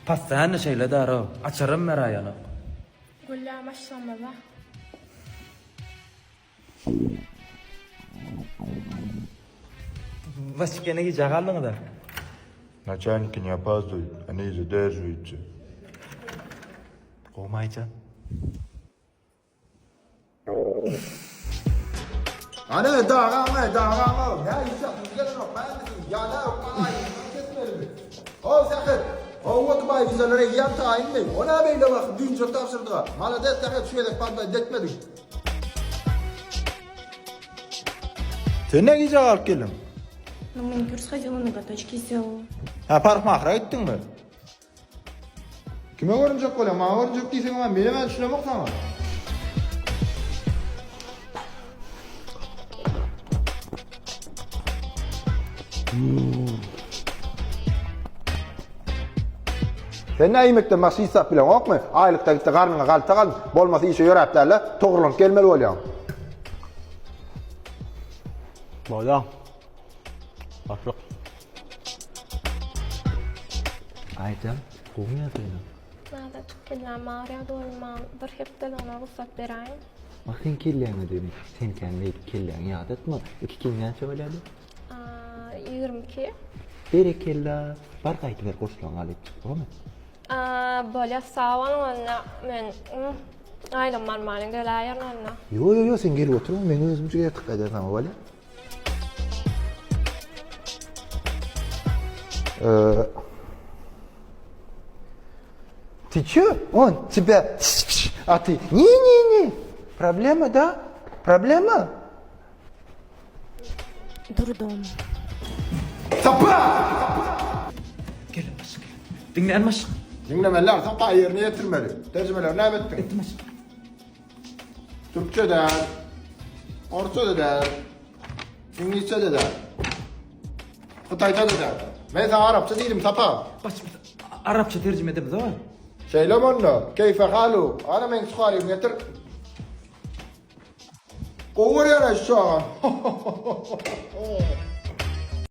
Postoýanno şeýle daro. Açaram beräýenok. Gülýä maşşamyza. Başlyk ýene gijä galdyňyza. Naçalniki ne opazdywaýut, oni zaderžiwaýutsa. Gowmy Aýjan? Hany dagaňa, dagaňa, nä iş ýapyp gelenok, bändisiň, ýa nä hökman aýdyňdan kesmelimi? How, Sähet, hawa, Dubaý wizalar eýýäm taýynmy? O nä beýle wagt, düýnjek tabşyrdyga. Malades, Sähet, şu gezek podwod etmediň. Sen nä gijä galyp geldiň? Na manikюр sходила, ноготочки сделала. Hä, parykmahra gitdiňmi? Kime görünjek bolýaň? Maňa görünjek diýseňem menem-ä düşünemok saňa. Sen nä iýmekden başga hiç zat bileňokmy? Aýlykda gitde garnyňa galta galyn, bolmasa işe ýöräp däl-de, togrulanyp gelmeli bolýaň. Bolýa. Başlyk. Aýjan, gowumy ýagdaýlaň? Azajyk kelläm agyrýar doly maňa bir hepdeligine rugsat beräýiň. Wah seň kelläňe döneýin. Sen kän beýdip kelläňi ýadatma. Iki kim näçe bolýady? 22. Berekella. Bar gaýdyber goşlaryňy alyp çyk, bolmy? Bolýa sag boluň onda men aýlygym almanyň geläýerin onda. Ýo ýo ýo sen gelip oturma men özümçe ertir gaýdaryn saňa bolýa. Ты чё? Он тебя, а ты не-не-не. Проблема, да? Проблема? Durdum. Sapa! Gelin başlyk. Diňlän başlyk. Diňlemeliler, Sapa ýerine ýetirmeli. Terjimeleri näme etdiň? Etdim başlyk. Türkçe däl, orsça-da däl, iňlisçe-de däl, hytaýça-da däl. Men saňa arapça diýdim, Sapa. Başlyk, arapça terjime edemizok. Şeýlemi onda? Keýfe halu? Ana meň suharymy getir. Gowy görýän-ä şu çagany.